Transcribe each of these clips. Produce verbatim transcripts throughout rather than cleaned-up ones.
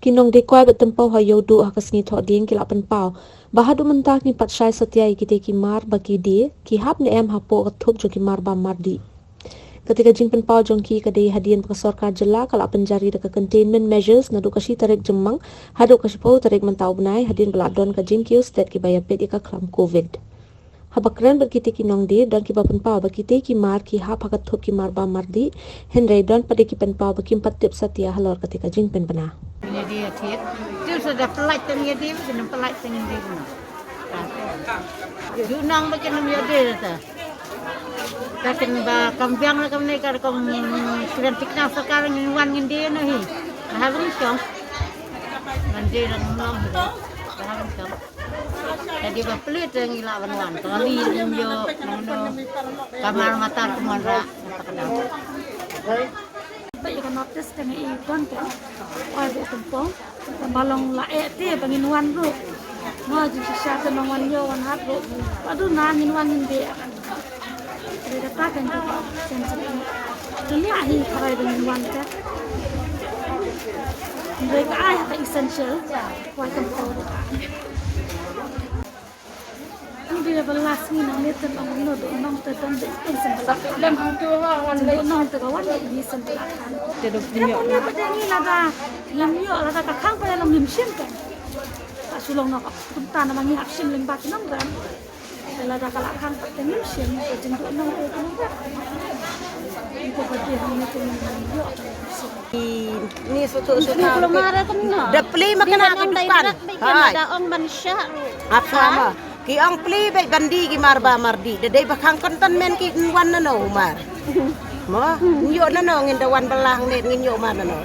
Ki nongdie kwai bad tympew ha Ïewduh ha ka sngi Thohdieng ki la pynpaw ba haduh mynta ki pat shai satia ïa kitei ki mar ba ki die ki hap ne em hapoh ka thup jong ki mar bam mar dih. Katei ka jingpynpaw jong ki ka dei hadien ba ka sorkar jylla ka la pynjari da ka containment measures naduh ka shi tarik Jymmang haduh ka shiphew tarik mynta u bnai, hadien ba la don ka jingkiew stet kiba ïapeit ïa ka khlam covid. Haba kren bad kitei ki nongdie, don kiba pynpaw ba kitei ki mar ki hap ha ka thup ki mar bam mar dih, hynrei don pat de ki pynpaw ba kim pat tip satia halor katei ka jingpynbna. Ngi die thied. Te sa da pynlait tang ïa die, kin pynlait tang ïa die. Ju nang ba kin ïa die ta. Ta kin ba kam biang la kam ne ka kum kren thikna sorkar ngin wan ngin die na hi. Ha rum shong. Ngan die na ngin long hi. Ha rum shong. Ka die ba plie te ngi lah ban wan. Ka li ngim ïoh, nangno. Ka mar matar kumon ra. Peit ïa ka notice te ngi i don te. Oi, ba tympew. Ba long la eh te ba ngin wan ruh. Nga jingshisha te nang wan ïoh wan hat ruh. Ba duna ngin wan ngin die. Dei kata kan tu kan tu. Kane hi kharai ba ngin wan te. Dei ka ai ka essential. Wai tympew. Ni dei ba last ni nang ni tang ong no do nong te don de in sen ba. Lem hang tu ha wan lei. Nong te ka wan ni sen ba. Te do nyo. Nong te ni lada. Nong nyo lada ka khang pa nong ngim shim kan. Ka sulong no ka tum ta na ma ngi hap shim lem ba ki nong ran. Lada ka la khang pa te ngim shim ka jingduh nong te nong ran. Ni ko ba te hang ni te nong nyo. Ni soto soto. Da plie ma kane ka dukan. Hai. Ap sama. Ki ong plie beit ban die ki mar bam mar dih. Da dei ba khang containment kin wan nano u mar. Mo, ngin ïoh nano ngin da wan bylla hangne ngin ïoh mar nano.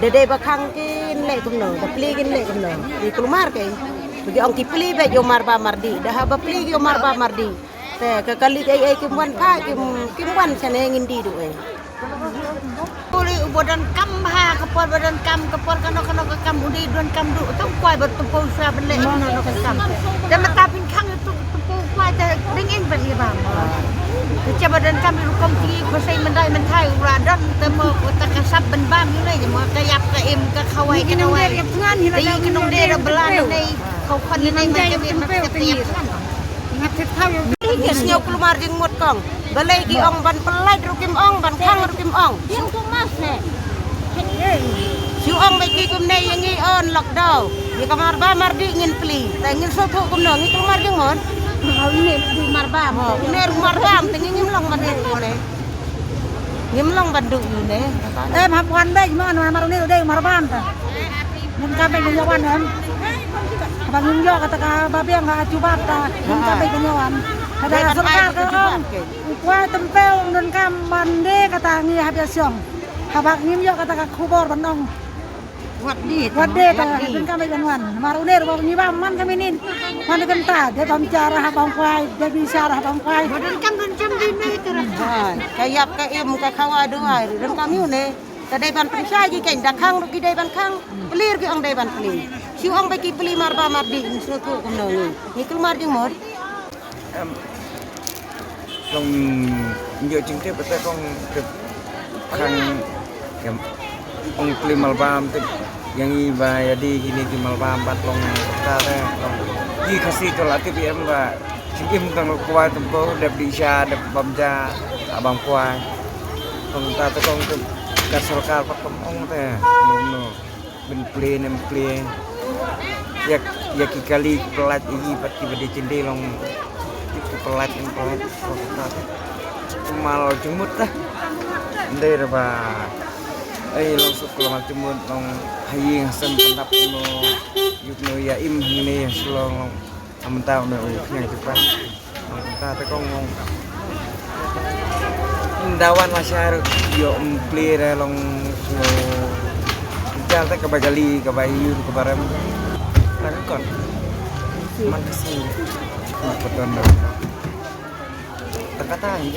Da dei ba khang kin leh kumno, da plie kin leh kumno. Ki kulmar ki. Ki ong ki plie beit ïoh mar bam mar dih. Da haba plie ïoh mar bam mar dih. Te ka kali ei ei kim wan pha kim kim wan shane ngin die duh ei. Pule u ba donkam ha ka por ba donkam ka por kano kano ka kam u dei donkam duh. Tang kwai ba tympew sha ban leh kano kano ka kam. Te mynta phin khang ïa tu tympew kwai te ding in ban ïa bam. Te sha ba donkam ïa rukom ti ko sei myndai myndai u ra don te mo ko ta ka sap ban bam ïa ne mo ka ïap ka im ka khawai ka dawai. Te ïa ka nong dei ra bla ne. Khaw khon ne ma ka im ka ïap. Ngi sngew kulmar jingmut kong. Balei ki ong ban pynlait ruh kim ong, ban khang ruh kim ong. Shu ong ba ki kumne ïa ngi on lockdown. Ïa ka mar bam mar dih ngin plie. Te ngin sngewthuh kumno ngi kulmar jingmut. Une ruh mar bam te ngi ngim long ban duh ïa une. Ngim long ban duh ïa une. Em hap wan beit mo, namar une ruh dei mar bam te. Ngim kam beit ban ïa wan em. Haba ngim ïoh kata ka ba biang ka jubab ta ngim kam beit ban ïa wan. Haba ka sorkar ka ong u kwai tympew ngim kam ban die kata ngi hap ïa shong. Haba ngim ïoh kata ka khubor ban ong. Wat die ta ngim kam beit ban wan. Namar une ruh ba ngi bam man ka mynnin. Man ka kynta dei bam jar ha bam kwai dei bi sar ha bam kwai. Ba donkam donkam dei mei te ra. Ka ïap ka im ka khawa duwai ruh donkam ïa une. Ka dei ban pynshai ki kein da khang ruh ki dei ban khang. Plie ruh ki ong dei ban plie. Shu ong ba ki plie mar bam mar dih ngi sngewthuh kumno ngi. Ngi kulmar jingmut. Em. Long ngi jingtip te kong tip khang em ong plie mar bam tip ïa ngi ba ïa die kine ki mar bam bad long ta te long. Ki Khasi to la tip em ba Jingim tang kwai tympew dep dih sha dep bam ja bam kwai. Tang ta te kong te ka sorkar pat kam ong te. No, no. Ban plie nem plie. Ïa ïa ki kali pynlait ïa ki pat ki ba dei jingdie long. Ki pynlait ki pynlait. Tang ta te. Mal jingmut ta. Ndei ra ba. Ai long suk long jingmut long ha ïing ha sem pyndap no. Juk no ïa im hangne ha Shillong long. Mynta une u khñiang Japan. Mynta te kong ong. Ynda wan lashai ruh ïoh ym plie re long sngewjal te kaba jali kaba ïur kaba rem. Te ka kot. Man ka sngi. Ka kot don. Te kata hi.